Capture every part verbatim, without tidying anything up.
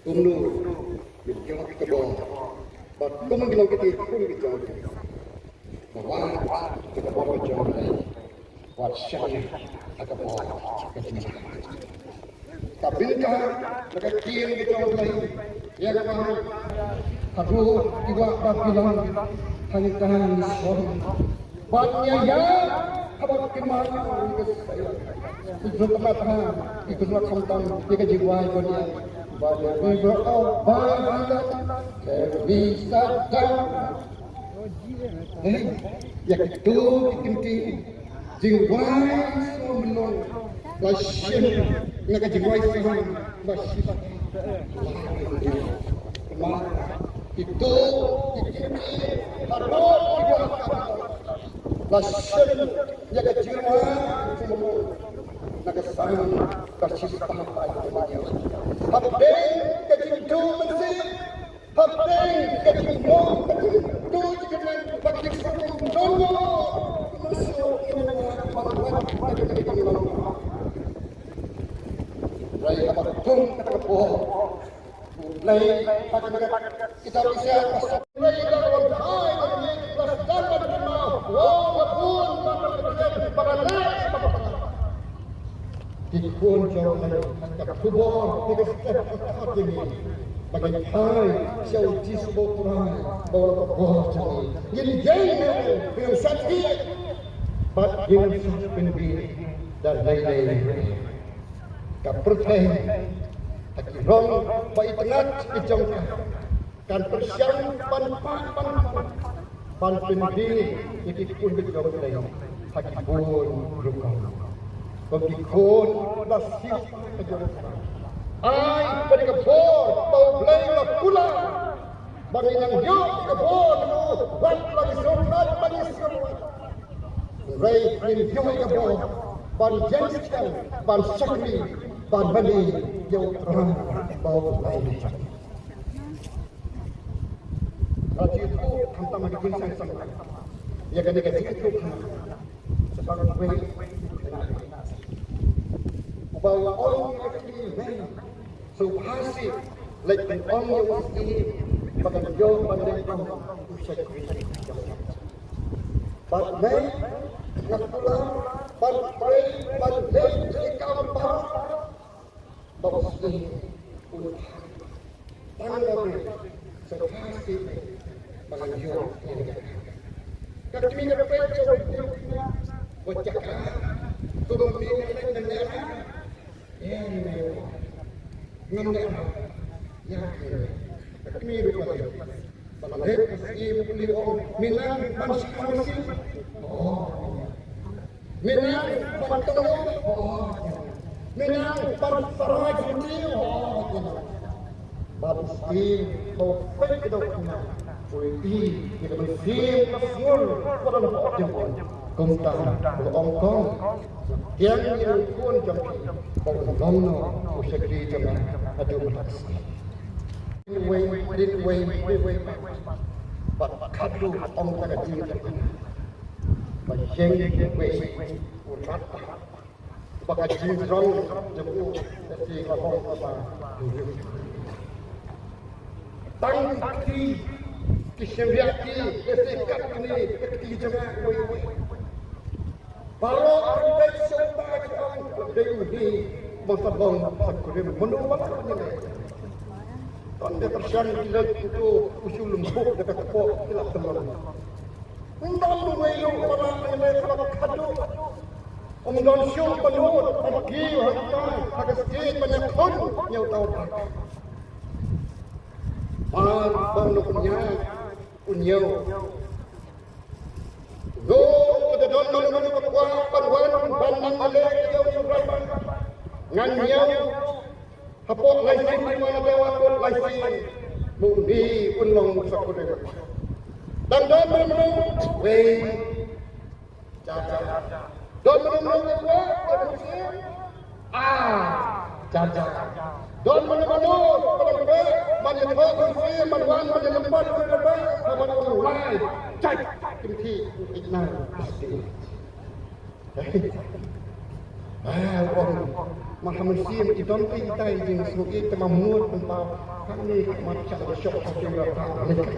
Kumno ngin ïoh ka bor, bad kumno ngin long kita ki khun ki jong U Blei. Ba wat ïa ka bor ka jong U Blei wat shah ha ka bor ka jong U Blei. Ka bynta na ka ktien ka jong U Blei ïa kaba haduh ki wah Babilon ha ngi tang ngi sngewbha ban ïa ïa haba ki ma ngi ka sai. Ki jong ka ma tang ki jong ka khamtam ïa ka jingwai ko nia. Ba ïa ki ba oh ba ïa ki sa dang. Eh, ïa kito ki kynti jingwai sngewmynlong la shim na ka jingwai sngewmynlong la shim. Ma kito ki kynti hadot ki wah la shim ïa ka jingwai sngewmynlong na ka sang ka shim. Hapdeng ka jingduh mynsiem Hapdeng ka jingmong ka jingduh jingkmen bad ki sngewthuh jong u. Blei haba kum ka por. Blei haba ka kita bisa pasal Blei da wan hai da ni pasal da ni ma. Wow, wa pun ba ka ba ka Ki khun jong U Blei, ka khubor, ka step ka khot jong ngi. Ba ngin phai sha U Jisu ba U Trai, ba u la ka bor jong ngi. Ngin ïeng ne ngin sat hi. Bad ngin sat pynbeit da lei lei. Ka pyrthei, ha ki rong ba itynnat ki jong ka. Kan pyrshang ban pah ban pah ban pynbeit ïa ki khun ki jong U Blei ha ki bun rukom. Kum ki khun ba shisha ki jong U Blei. Ai ba dei ka bor ba U Blei u la kular ba ngin nang ïoh ka bor, wat la ngi sngewthuh ba ngi sngewthuh. Hynrei ngin ïoh ka bor ban ïeng skhem, ban shakri, ban mane ïa U Trai ba U Blei. Ka jingthoh khamtam ha ka jingshang sngewthuh. Ïa kane ka jingthoh khamtam. Shaphang uwei uba u ong ïa ka jingmane. Sngewbha seh leit pynong ïa u syiem ba kan ïoh ban leit ong u shakri. Bad mei nga kular ban pyrshang ban leit ïa ka kam baroh. Ba u sdang u tang ba u sa ka si ba ngan ïoh ïa ka. Ka kmie ka peit ka wan ïa u wa jaka. Ko ba mi ka peit ngan ïa ka. Ïa ni me. Ngam ïa ka. Ïa ka. Ka kmie ruh ka peit. Ba la leit ka si u puli ong, "Me nang ban shim masi?" Oh. "Me nang ban tong?" Oh. "Me nang ban sarai jingtih?" Oh. Ba u sdang ba u peit ka dok na. Ui i, ïa ka mynsiem ka sngur, ka don ha ka jingpang. Kumta, ba u ong kong. Tiang ïa u khun jong ki, ba u long noh u shakri jong nga haduh mynta ka sngi. Wei, wei, wei, wei, wei. Bad khadduh ong ta ka jingkyrkhu. Ba ïeng wei u rat. Ba ka jingjrong jong u ka ti ka hong ka ba. Tang ki kti, ki shynriah ki, ka ti kat kine, ka kti jong nga wei wei. Baroh ki dei sha u ba ki ong, dei u hi, ba sa long sa kurim, mano ba la kurim. Kan dei pyrshang ki leit uto u shu lembuk da ka kpoh ki la tymmen. Ym don uwei ruh ba la kurim ka la khadduh. Ym don shuh ba nud, ba ki ha ka, ha ka stage ba ïakhun ïa uta u ba. Ba ban nuk ïa u ñiew. Ruh, da don mano mano ba kwah ban wan ban nang ïaleh ïa u Trai. Ngan ñiew hapoh lai sien, wan hapoh lai sien. Mut ni un long sa khublei. Dang don mano mano, wei. Jar jar. Don mano mano ba kwah ban sien. Ah, jar jar. Don mano mano ba kwah ban ïathoh mynsiem, ban wan ban ïalympat ïa u Blei, ban wan lai. Jai, kim thi, ignore the stage. Ah, ong. Ma ha mynsiem i don te itai jingsngewsih te ma mut pynpaw. Hangne ka mat chang ka shok ka jong ka ta lek.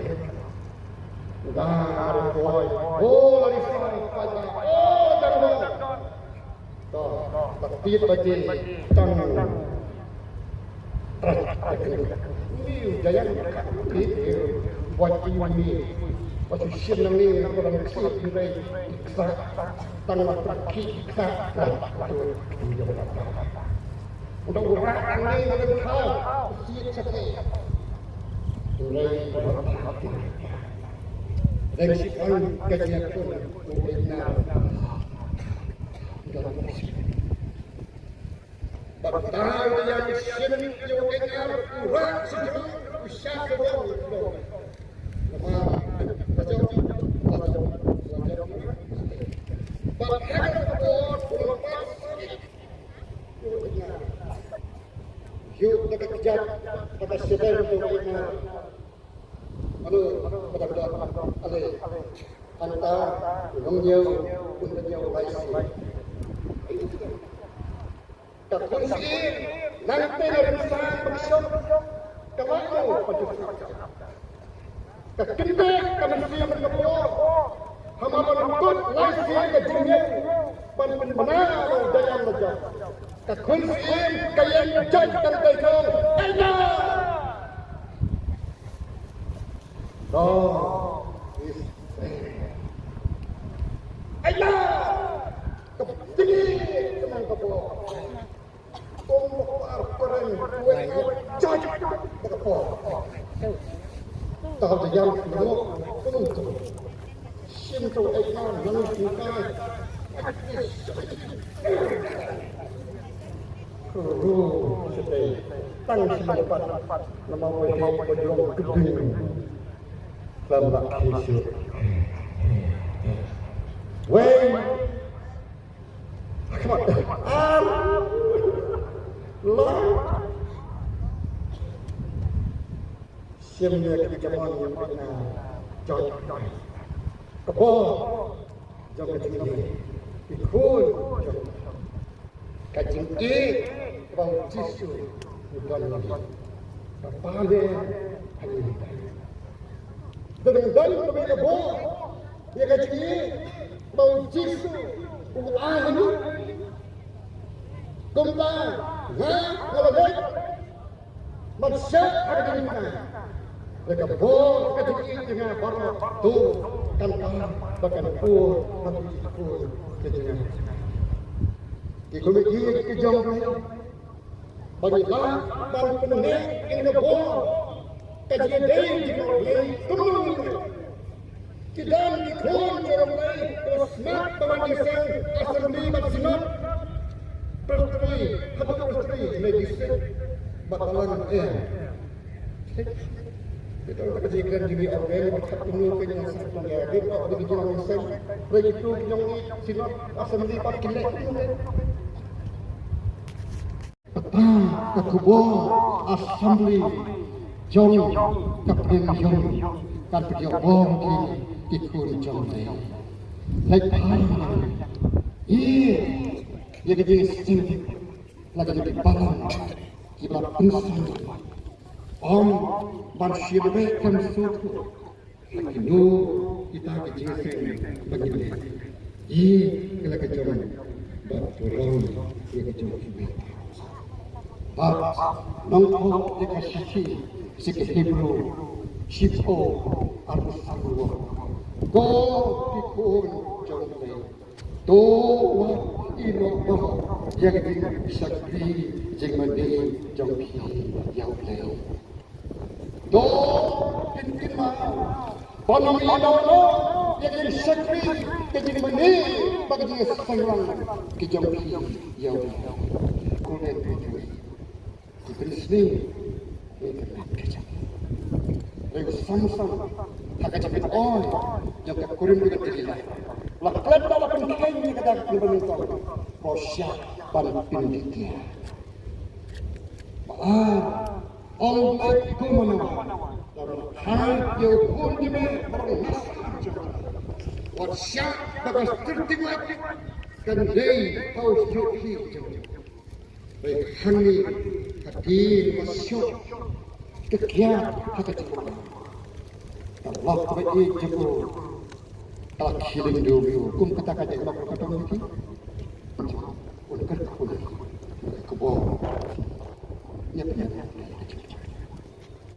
Da are koi. Oh, la ri sai pai ba. Oh, dang dang. To, ba tiet ba je tang. Ras ta kene. Ni u jayan ka ni. Buat ini. Ba shu shin nang ni ko dang ksi ni rai. Sa. Tang ma ki sa. Udah urang ni nang kau. Siet sate. Udah urang. Reng sikan ka jia kun. Udah na. Udah. Bad tang ïa u shin ïa u kynjar u rah sha u shah ka jong u. Namar ka jong u, ka jong u, ka jong u. Bad ha ka por u lepas u kynjar. Ïa ka kjat, ka shadem u kynjar. Mano, ka dang don, ale. Hangta, u nongñiew, u nongñiew lai sien. Ka khun syiem, nangta ka rynsan bad ka shong, ka la ïoh pat ka. Ka kyntait ka mynsiem ka por, ha ma ban kut lai sien ka jingñiew, ban pynbna ïa u dayang la jong. Ka khun syiem ka ïeng jait tang tai jong, ai na! God is fair. Ai na! Ka bini ka nang ka por. Kum ba ar kren, wei ar judge ba ka por. Tahu dah yang semua, kum tu. Sim tu ai na, nang singkai. Kuru, sedai. Tang sempat. Nama wei, wei, wei, wei, wei. Lam bak kisu. Wei. Ar. La. Sim ïa ka jaman ïa ka jot. Ka por. Jong ka jingïeit. Ki khun. Jong ka jingïeit. Ba u Jisu u don ïa ngi. Ba pa ne ha ngi. Dang don ka bor. Ïa ka jingïeit ba u Jisu u ai ha ngi. Kumta nga nga la leit ban shah ha ka jingïeit. Ïa ka bor ka jingïeit jong nga baroh to kan ai ba kan pur ha ka jingïeit ka jong nga. Ki komiti ki jong Ba ngi lah ban pynmih ïa ka bor ka jingïadei jong U Blei kumno. Ki don ki khun jong U Blei, ki smat ba wan ïaseng assembly bad synod, presbytery, ha presbytery, ne district bad balang em. Kita ka jingkren jingïadei bad kumno ka jingïaseng, jingïadei bad jingïaseng. Hynrei kitu ki nongïaseng synod assembly bad ki leh. Kata ka khubor assembly jong ka pdeng jong ka pdeng jong ki khun jong me. Leit phai ïa ka jingsngewsih la ka jong ki balang kiba pynsan. Ym ban shim beit kam suk. Kino kita ki jingïaseng ba ngi leh. Ïa ka la ka jong ba pynlong ïa ka jong ki beit. Bad nongthoh ïa ka shithi sha ki Hebru shiphew arphew saw. Ko ki khun jong U Blei. To wat ïehnoh noh ïa ka jingshakri jingmane jong phi ïa U Blei. To kin kin ma ban ïehnoh noh ïa ka jingshakri ka jingmane bad ka jingshakri ka jong phi ïa U Blei. Ko len phi. Ki Philistine, ki Philistine. Hynrei u Samson, ha ka jingpynoi jong ka kurim ka Delilah, la klet bad la pynkheiñ ïa kata ka kurim, ba u shah ban pynjynjar. Ba ar, ong bad kumno, la pynkheiñ ïa u khun jong me, ba u nas jong me. Wat shah ba ka syrti wat kan dei ha u shah hi jong me. Bai khang ïa ka dien ba suk ka kiad ha ka jingmut. Ka lok kaba ïeit jong u, ka la khie lyndet ïa u kum kata ka jinglong ka tong ïa ki. Un kyrkhu ïa ka bor. Ïa ka